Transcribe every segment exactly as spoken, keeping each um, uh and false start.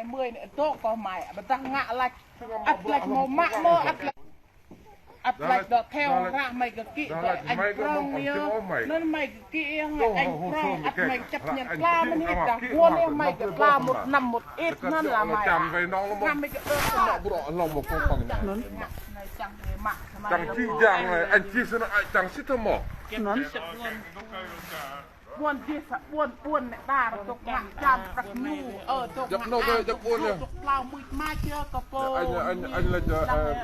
Mười anai dŏ kơ mơi, ƀơdah ngă lač. Ăt lač mơ̆ mă mơ̆, ăt lač. Ăt lač dŏ theo ră mơi kơ kĭ, dŏ anh prong yơh. Anŭn mơi kơ kĭ yơh, anh prong, ăt mơi chấp nhận pla mơnit dah, guôn yơh mơi kơ pla một năm một ít anŭn lah mơi. Ră mơi kơ ơ. Anŭn. Čang či jang, anh či sơnă, čang sĭt thâo mơ̆. Anŭn. Ƀuôn dih sa ƀuôn, ƀuôn anai ta rơdŏk ngă čan prăk ñu, ơ, dŏk ngă čan prăk ñu, dŏk plao mưč mač yơh kơ pô. Anh, anh, anh lač, ơ,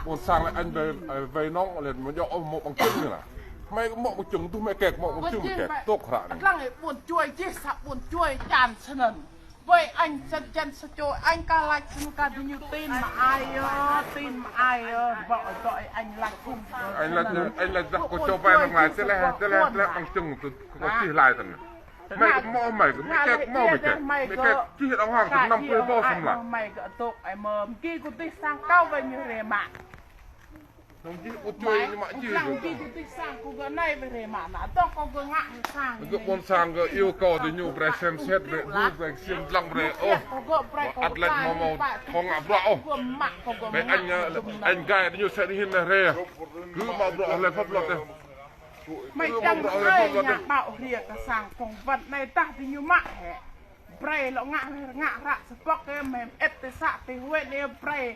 ƀôn sang lač anh wai, ơ, wai nŏng, lač mơ̆ djơ̆ ôh mơ̆ ƀơ̆ng čơ̆ng anai lah. Mơi mơ̆ ƀơ̆ng čơ̆ng, tơl mơi kĕ mơ̆ ƀơ̆ng čơ̆ng mơi kĕ, tŏk hră anai. Lăng ƀuôn čuai, dih sa ƀuôn čuai čan sơnăn. Wai anh săn čan sa čô, anh ka lač săn ka dih ñu tin mă ai yơh, tin mă ai yơh, ƀô̆ dŏ anh lač khum. Anh lač, anh lač dah kơ čô wai nŏng lač, tơlơi, tơlơi, tơlơi ƀơ̆ng čơ̆ng tui kơ čih lač tơnă. Mơi kơ mơ̆ mơi kơ, mơi kĕ mơ̆ mơi kĕ. Mơi kĕ čih đàng hoàng tơnă năm pluh ƀô̆ săm lah. Mơi kơ dŏ ai mơ̆, mơ̆ng kĭ kơ dih sang kâo wai ñu hrĕ mă. Nŏng čih ƀu čuai ñu mă čih. Lăng kĭ kơ dih sang kơ gơ̆ anai wai hrĕ mă, nă dŏ kơ gơ̆ ngă sang. Gơ̆ ƀôn sang gơ̆ yêu cầu dih ñu brơi xem xét, brơi đu, brơi ksiêm dlăng brơi ôh. Ăt lač mơ̆ mơ̆ thâo ngă bruă ôh. Brơi anh, anh gai dih ñu sĕ dih hin anai hrĕ. Kơ mă bruă lĕ pháp luật yơh. Mơi čang ơi, ñu ƀâo hrĕ kơ sang kông wăn anai dah dih ñu mă hĕ. Brơi lŏ ngă, ngă hră sa pŏk yơh, mơi ĕp tơ să tơ huyện yơh, brơi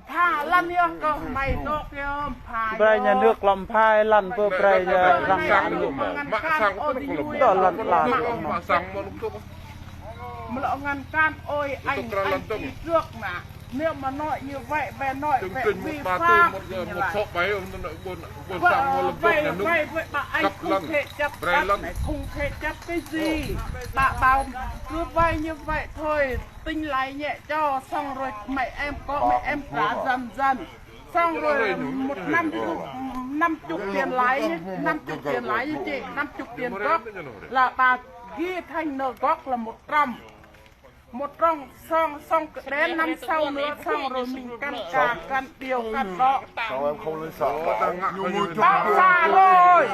pha lăn yơh kơ mơi dŏ yơh, pha yơh. Brơi nhà nước lŏm pha lăn pơ brơi yơh, răng lăn yơh. Mă sang ôh dŏ lăn lăn. Mă sang mơ̆ lŭk tŭk. Mơ̆ lŏ ngăn cản ôi anh, anh đi trước nă. Nếu mà nói như vậy, về nói về vi phạm như là Ơ, vậy, vậy, vậy, bà anh không thể chấp nhận này, không thể chấp cái gì. Bà bảo cứ vay như vậy thôi, tính lãi nhẹ cho, xong rồi mẹ em có, mẹ em trả dần dần. Xong rồi một năm, năm chục tiền lãi, năm chục tiền lãi như chị, năm chục tiền gốc là bà ghi thành nợ gốc là một trăm. Một trong, xong, xong đến năm sau nữa, xong rồi mình căn cả, căn điều, căn đó. Sao em không lên xã? Báo xa rồi.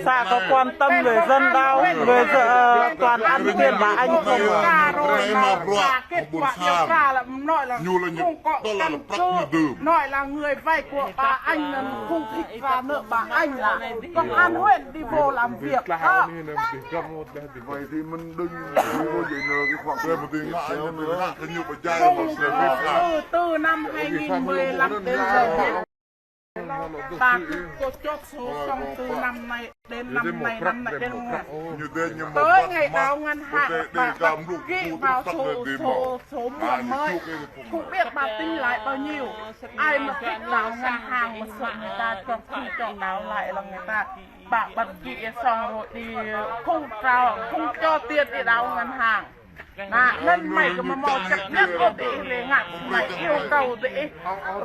Xã có quan tâm người dân đâu, người dân, ờ, toàn ăn tiền bà Anh không à. Xa rồi mà, và kết quả điều tra là nói là không có căn cứ, nói là người vay của bà Anh là không thích trả nợ bà Anh, là công an huyện đi vô làm việc đó. Vậy thì mình đừng đi vô giấy nợ cái khoản tiền mà tiền ngã, tiền ngã cái nhiều mà dai mà sẽ vi phạm. Từ, từ năm hai nghìn mười lăm đến giờ, ta cứ có chốt số, xong từ năm nay đến năm nay, năm nay đến, tới ngày đáo ngân hàng, bà bắt ký vào số, số, số mua mới. Không biết bà tính lãi bao nhiêu. Ai mà thích đáo ngân hàng mà sợ người ta cho, không cho đáo lại là người ta Bà bật ký xong rồi đi, không trao, không cho tiền đi đáo ngân hàng. Nă, nên mơi kơ mơ̆ mơ̆ chấp nhận ôh dih, lĕ ngă mơi yêu cầu dih.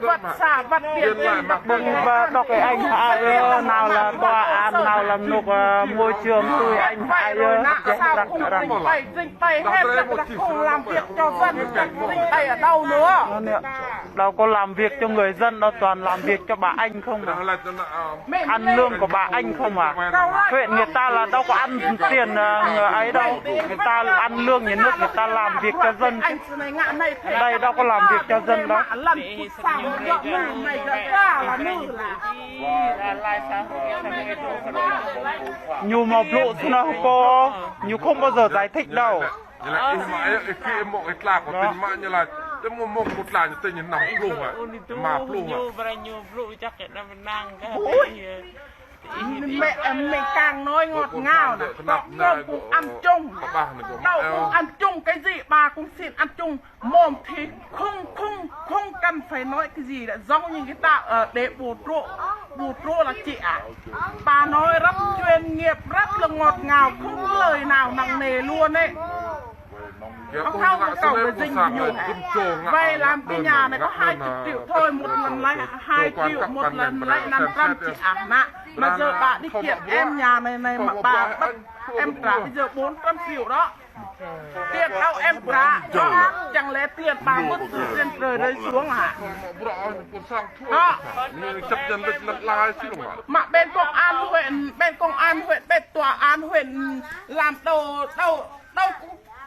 Văt xa, văt tiền, tiền bạc. Ƀơ̆ng ƀă dŏ kơ anh hă yơh, nao là tòa án, nao là mơnŭk, ơ, môi trường tui anh hă yơh. Nă, sao không trình bày, trình bày hết, chắc là không làm việc cho dân, chắc trình bày ở đâu nữa. Đâu có làm việc cho người dân đâu, toàn làm việc cho bà Anh không à. Ăn lương của bà Anh không à. Huyện người ta là đâu có ăn tiền, ờ, người ấy đâu. Người ta ăn lương nhà nước, người ta làm việc cho dân chứ. Đây đâu có làm việc cho dân đâu. Ñu mă blŭ snăn pô, ñu không bao giờ giải thích đâu. Ñu laĭ ih mă ih kĭ mơ̆ ih tla kơ tĭng mă ñu laĭ. Tơ mơ̆ mơ̆ kơ tla ñu tĭng ñu năm pluh hă. Lima pluh hă. Ui. Mẹ, mẹ Cang nói ngọt ngào nè. Đau cũng ăn chung. Đau cũng ăn chung, cái gì bà cũng xin ăn chung. Mơ̆m thì không, không, không cần phải nói cái gì đã, giống như người ta ở để bù trô, bù trô là chị ạ. Bà nói rất chuyên nghiệp, rất là ngọt ngào, không lời nào nặng nề luôn ấy. Ông thao một cậu là dinh nhiều. Vay làm cái nhà này có hai chục triệu thôi, một lần lấy hai triệu, một lần lấy năm trăm chị ạ nạ. Mà giờ bà đi kiện em nhà này này mà bà bắt em trả bây giờ bốn trăm triệu đó. Tiền đâu em trả, đó, chẳng lẽ tiền bà vứt từ trên trời rơi xuống hả? Đó. Mà bên công an huyện, bên công an huyện, bên tòa án huyện làm đâu, đâu, đâu cũng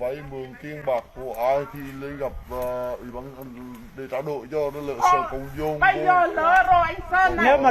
vay mượn tiền bạc của ai thì lên gặp, ờ, ủy ban, ờ, để trao đổi cho nó lỡ Ờ, Sơn Công Dung bây vô. Giờ lỡ rồi anh Sơn này. Nếu mà